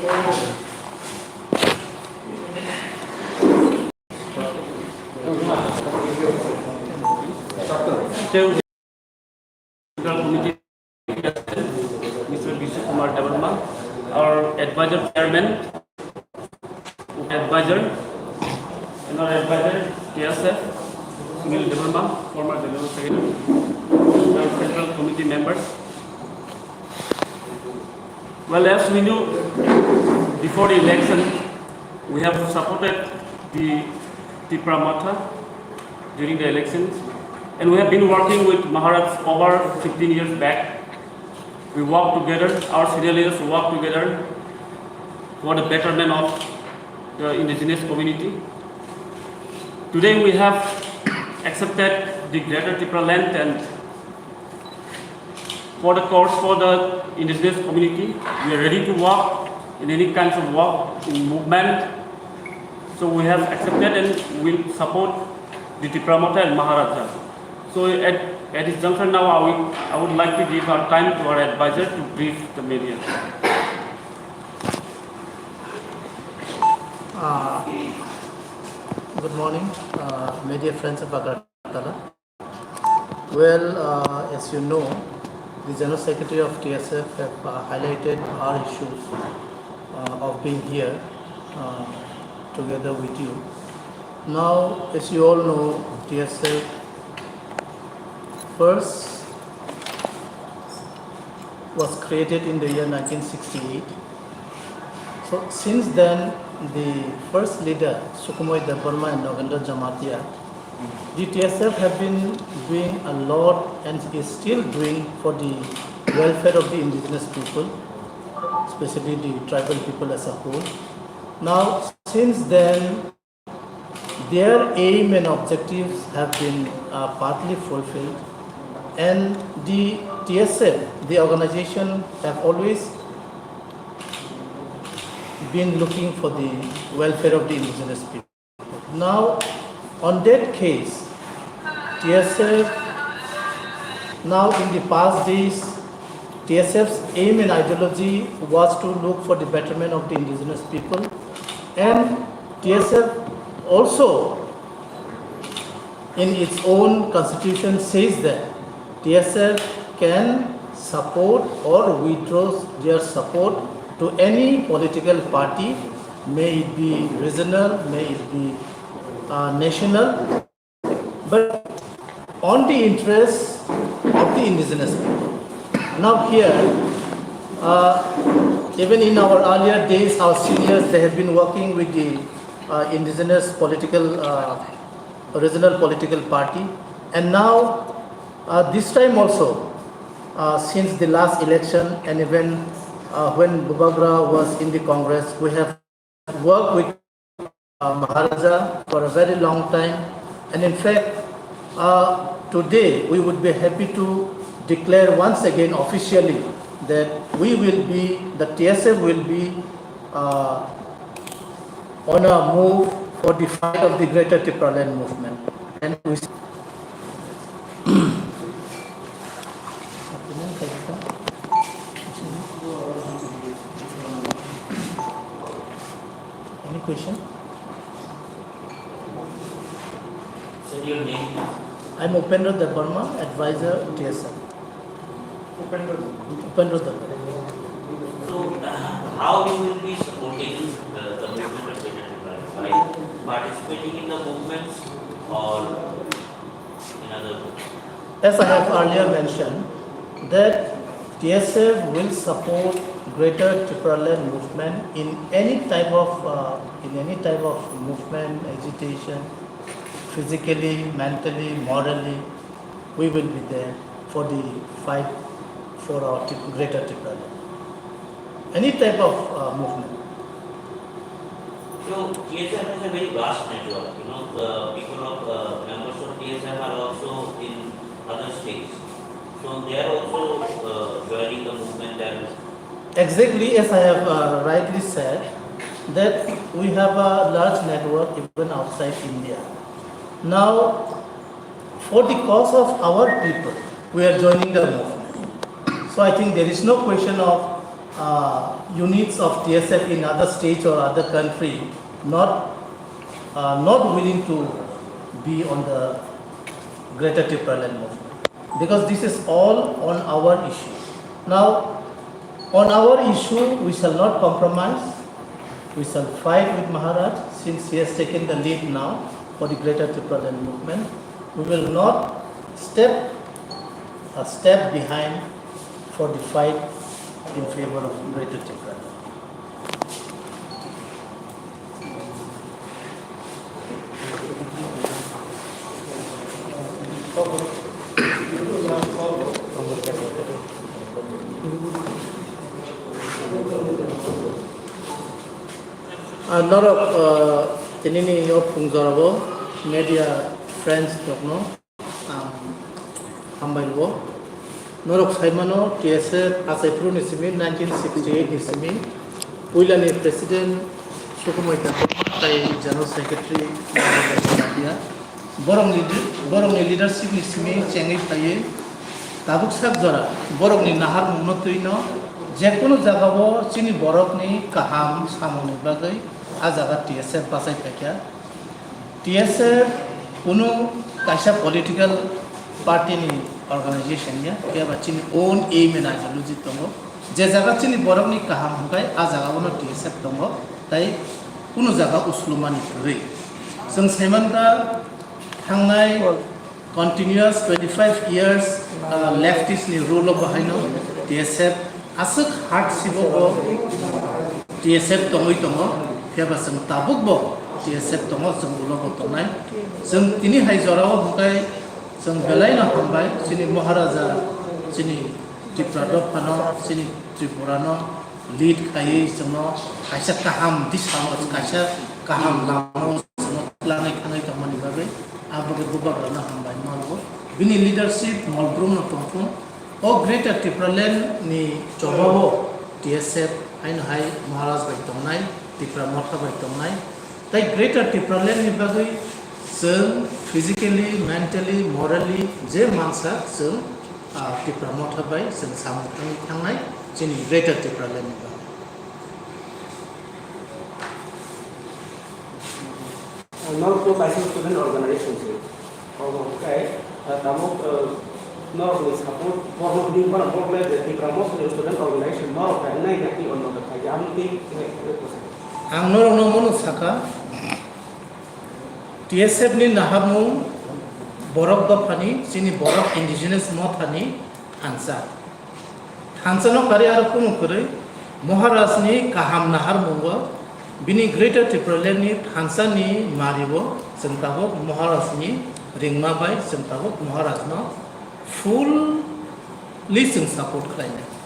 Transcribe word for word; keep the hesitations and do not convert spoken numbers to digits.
Central Committee, Mister Vishnu Kumar Debbarma, our advisor chairman, advisor, and our advisor, T S F, Sunil Debbarma, former General Secretary, and our Central Committee members. Well, as we knew, before the election, we have supported the Tipra Motha during the elections, and we have been working with Maharaj over fifteen years back. We work together, our senior leaders work together for the betterment of the indigenous community. Today we have accepted the Greater Tipraland and for the cause for the indigenous community. We are ready to work in any kinds of work, in movement. So we have accepted and will support the Tipra Motha and Maharaja. So at, at this juncture now, I would, I would like to give our time to our advisor to brief the media. Uh, Good morning, uh, media friends of Agartala. Well, uh, as you know, the General Secretary of T S F have uh, highlighted our issues uh, of being here uh, together with you. Now, as you all know, T S F first was created in the year nineteen sixty-eight. So since then, the first leader, Sukhmoy Debbarma and Nagendra Jamatia, the T S F have been doing a lot and is still doing for the welfare of the indigenous people, especially the tribal people as a whole. Now, since then, their aim and objectives have been uh, partly fulfilled, and the T S F, the organization, have always been looking for the welfare of the indigenous people. Now, on that case, T S F, now in the past days, T S F's aim and ideology was to look for the betterment of the indigenous people, and T S F also in its own constitution says that T S F can support or withdraw their support to any political party, may it be regional, may it be uh, national, but on the interests of the indigenous people. Now here, uh, even in our earlier days, our seniors, they have been working with the uh, indigenous political, uh, regional political party. And now, uh, this time also, uh, since the last election and even uh, when Bubagra was in the Congress, we have worked with uh, Maharaja for a very long time. And in fact, uh, today we would be happy to declare once again officially that we will be, the T S F will be uh, on a move for the fight of the Greater Tipraland movement. And we Any question? Sir, your name? I'm Upendra Debbarma, advisor T S F. Upendra. Upendra Debbarma. So, uh, how you will be supporting the, the movement of Greater Tipraland? By participating in the movements or in other ways? As I have earlier mentioned, that T S F will support Greater Tipraland movement in any type of uh, in any type of movement, agitation, physically, mentally, morally, we will be there for the fight for our Tip- Greater Tipraland. Any type of uh, movement. So T S F is a very vast network. You know, the people of uh, members of T S F are also in other states. So they are also uh, joining the movement and Exactly as I have uh, rightly said, that we have a large network even outside India. Now, for the cause of our people, we are joining the movement. So I think there is no question of uh, units of T S F in other states or other country not, uh, not willing to be on the Greater Tipraland movement, because this is all on our issue. Now, on our issue, we shall not compromise. We shall fight with Maharaj since he has taken the lead now for the Greater Tipraland movement. We will not step a step behind for the fight in favor of Greater Tipraland. Ah, norok, ah, tinini o phungjorabo media friends rokno ang hambai rwo. Norok saimano T S F achaiphuru ni simi nineteen sixty-eight ni simi puilani president Sukumoi Debbarma tai general secretary Maharaj Lakia. Borokni, borokni leadership ni simi chengwi phaiwi tabuk sak jora borokni naharmungno twino jekunu jagao chini borokni kaham samungni bagwi a jaga T S F bachai phaikha. T S F kunu kaisa political party ni organization ya, phiya ba chini own aim and ideology tongo. Je jaga chini borokni kaham hwnkhe a jaga bono T S F tongo, tai kunu jaga uslumani kwrwi. Chwng saimankha thangnai continuous twenty-five years, uh, leftist ni rule o bahaino T S F aswk hard sibo bo T S F tongwi tongo, phiya ba chwng tabuk bo T S F tongo, chwng ulo bo tongnai. Chwng tini hai jorao hwnkhe chwng belai no hambai chini Maharaja, chini Tipra dophano, chini Tripura no lead khaiwi chwngno kaisa kaham disao, kaisa kaham lamao chwngno twlangwi thangwi tongmani bagwi a bagwi bubagrano hambai ma rwo. Bini leadership molbrumno tongthung. O Greater Tipraland ni chobao T S F haino hai Maharaj bai tongnai, Tipra Motha bai tongnai. Tai Greater Tipraland ni bagwi chwng physically, mentally, morally je mansa chwng, ah, Tipra Motha bai chwng samung tangwi thangnai chini Greater Tipraland ni bagwi. Norok to kaisa student organization se. Obo hwnkhe, ah, tabuk, ah, norokni support, borokno hwnwi bono borok le je Tipra Motha ni student organization norok khe wngnai na tei onno khe khaidi, amo tei, tei, tei, Ang norokno mono saka, T S F ni naharmung borok dophani, chini borok indigenous mothani thansa. Thansa no kari aro kunu kwrwi Maharaj ni kaham naharmungo bini Greater Tipraland ni thansa ni mario chwng tabuk Maharaj ni ringma bai chwng tabuk Maharaj no fully chwng support khlainai.